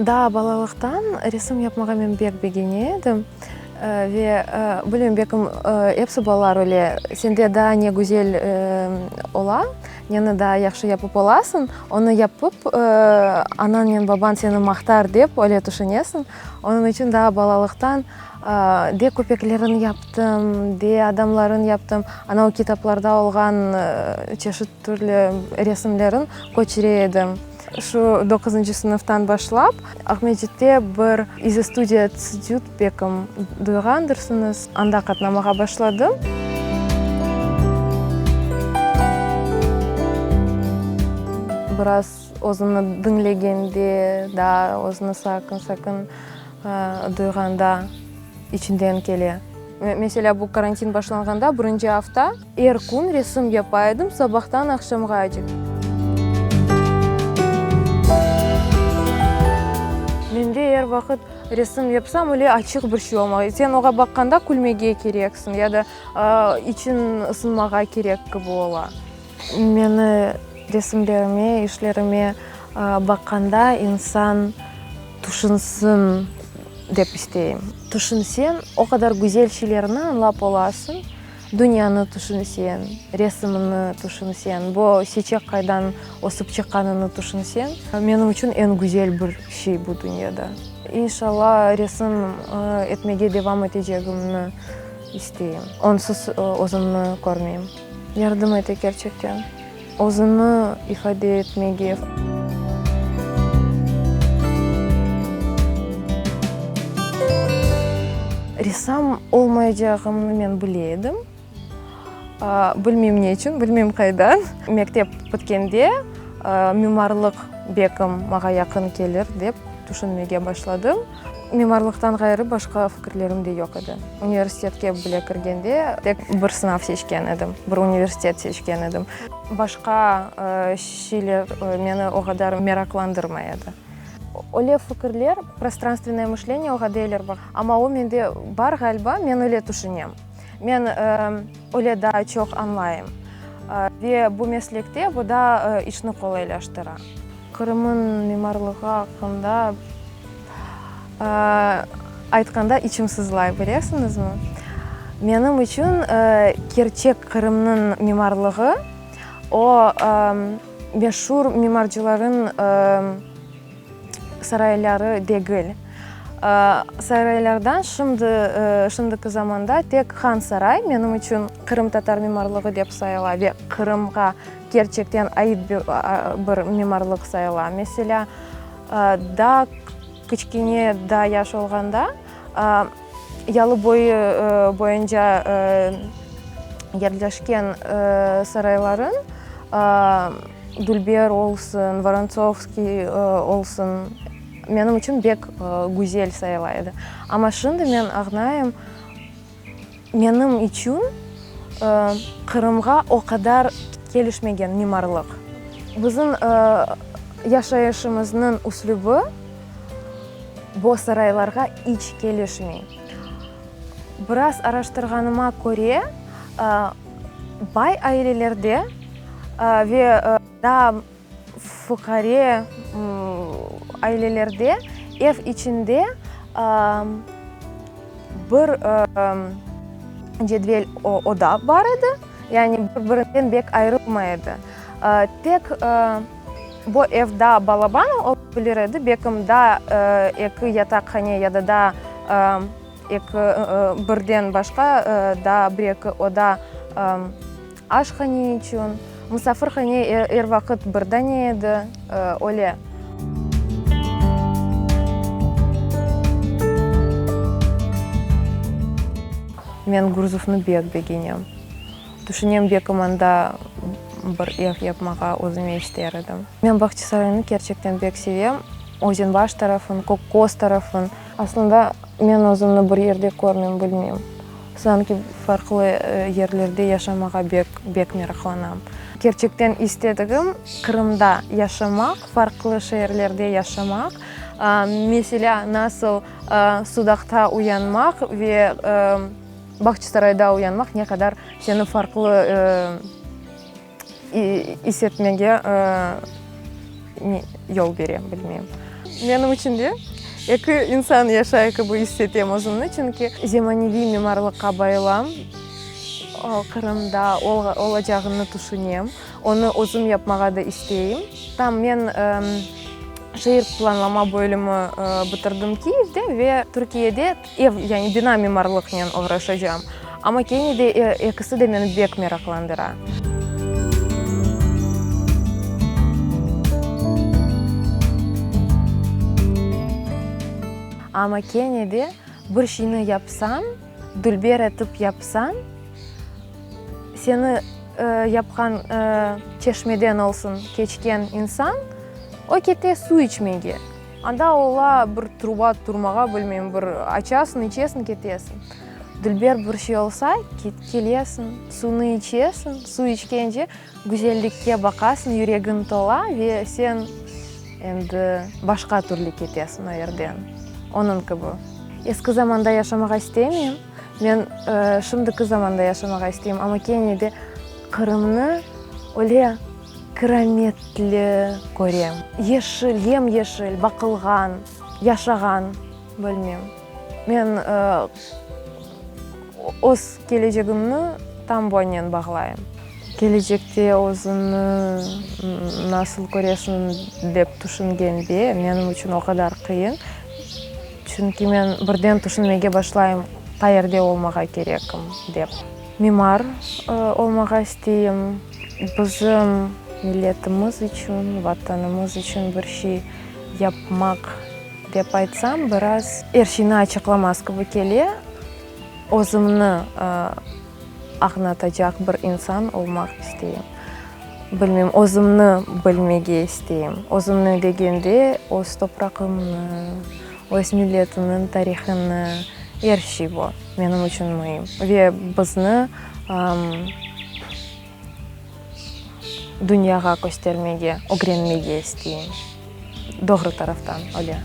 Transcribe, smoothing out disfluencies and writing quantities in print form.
Daa balalıqtan resim yapmağa men bek begene edim. Ve bilmeyim, belkim episi balalar öyle, sende daa ne güzel ola, neni daa yahşı yapıp olasıñ, onı yapıp, anañnen babañ seni maqtar dep öyle tüşünesiñ. Onıñ içün daa balalıqtan de köpeklerin yaptım, de adamların yaptım. Ana o kitaplarda olğan çeşit türlü resimlerin köçüre edim. Şu doquzıncı sınıftan başlap Aqmescitte bir İzostudiya Tsdüt bekim duyğandırsıñız, anda qatnamağa başladım. Biraz özüni diñlegende, daa özüni sakin-sakin duyğanda içinden kele. Meselâ, bu karantin başlanğanda birinci afta er kün resim yapa edim, sabahtan aqşamğace. Mende er vaqıt resim yapsam, öyle açıq bir şey olmalı. Sen oğa baqqanda külmege kereksiñ ya da içiñ ısınmağa kerek kibi ola. Meni resimlerime, işlerime baqqanda insan tüşünsin dep isteyim. Tüşünseñ, o qadar güzel şeylerni añlap olasıñ, dünyanı tüşünseñ, resimni tüşünseñ, bu çiçek qaydan ösip çıqqanını tüşünseñ, menim içün eñ güzel bir şey bu dünyada. İnşallah, resim etmege devam etecegimni isteyim. Onsuz özümni körmeyim. Yardım ete kerçekten. Özüni ifade etmege. Ressam olmaycağımnı men bile edim. Bilmeyim ne içün, bilmeyim qaydan. Mektep bitkende mimarlıq bekim maña yaqın kelir dep tüşünmege başladım. Mimarlıqtan ğayrı başqa fikirlerim de yoq edi. Universitetke bile kirgende tek bir sınav seçken edim, bir universitet seçken edim. Başqa şeyler meni o qadar meraqlandırmay edi. Öyle fikirler, prostranstvennoye mışleniye oğa deyler bar, amma o mende bar ğaliba, men öyle tüşünem. Men öyle daa çoq añlayım. Ve bu meslekte bu da işni qolaylaştıra. Qırımnıñ mimarlığı aqqında aytqanda içim sızlay, bilesiñizmi? Menim içün kerçek Qırımnıñ mimarlığı, o, meşur mimarcılarıñ sarayları degil. Saraylardan şimdi, şimdiki zamanda tek Han Saray menim içün qırımtatar mimarlığı dep sayıla ve Qırımğa kerçekten ait bir mimarlıq sayıla. Meselâ, daa kiçkene, daa yaş olğanda Yalıboyu boyunca yerleşken sarayların, Dülber olsun, Vorontsovskiy olsun, menim içün bek güzel sayıla edi. Amma şimdi men añlayım, Menim içün Qırımğa o qadar kelişmegen mimarlıq. Bizim yaşayışımıznıñ üslübi bo saraylarğa iç kelişmey. Biraz araştırğanıma köre, bay ailelerde ve daa Fuqare ailelerde ev içinde bir cedvel oda bar edi, yani bir-birinden bek ayırılmay edi. Tek bu ev daa balaban ola bilir edi, belkim daa eki yataqhane ya da daa eki birden başqa daa bir-eki oda Aşhane içün, musafirhane er vaqıt bir dane edi, öyle. Men Gurzufnı bek begenem. Tüşünem, bekim anda bir ev yapmağa özüme ister edim. Men Bağçasaraynı kerçekten bek sevem, Özenbaş tarafın, Kökköz tarafın. Aslında, men özümni bir yerde körmem, bilmeyim. Sanki farqlı yerlerde yaşamağa bek, bek meraqlanam. Kerçekten istedigim, Qırımda yaşamaq, farqlı şeerlerde yaşamaq. Meselâ, nasıl Sudaqta uyanmaq ve Bağçasarayda uyanmaq ne qadar seni farqlı is etmege yol bere, bilmeyim. Menim içinde eki insan yaşay kibi is etem özümni, çünki zemaneviy mimarlıqqa bayılam, Qırımda olacağını tüşünem, onı özüm yapmağa da isteyim. Tam men şeer planlama bölümi bitirdim Kiyevde ve Türkiyede ev, yani bina mimarlıqnen oğraşacam. Amma kene de ekisi de meni bek meraqlandıra. Amma kene de bir şeyni yapsañ, dülber etip yapsañ, seni yapqan çeşmeden olsun keçken insan, o kete suv içmege. Anda ola bir truba turmağa, bilmeyim, bir açasıñ, içesiñ, ketesiñ. Dülber bir şey olsa, kelesiñ, suvnı içesiñ, suv içkence güzellikke baqasıñ, yüregiñ tola ve sen endi başqa türlü ketesiñ o yerden. Onıñ kibi. Eski zamanda yaşamağa istemeyim. Men şimdiki zamanda yaşamağa isteyim, amma kene de Qırımnı öyle kırametli körem. Yeşil, yem-yeşil, baqılğan, yaşağan, bilmem. Men öz kelecegimni tam bunen bağlayım. Kelecekte özüñni nasıl köresiñ dep tüşüngende, menim içün o qadar qıyın. Çünki men birden tüşünmege başlayım, qayerde olmağa kerekim dep. Mimar olmağa isteyim. Bizim milletimiz içün, Vatanımız içün bir şey yapmaq dep aytsam, biraz er şeyni açıqlamaz kibi kele. Özümni añlatacaq bir insan olmaq isteyim. Bilmeyim, özümni bilmege isteyim. Özümni degende, öz toprağımnı, öz milletimniñ tarihını, er şey bu menim içün müim. Ve bizni dünyağa köstermege, ögrenmege isteyim. Doğru taraftan, öyle.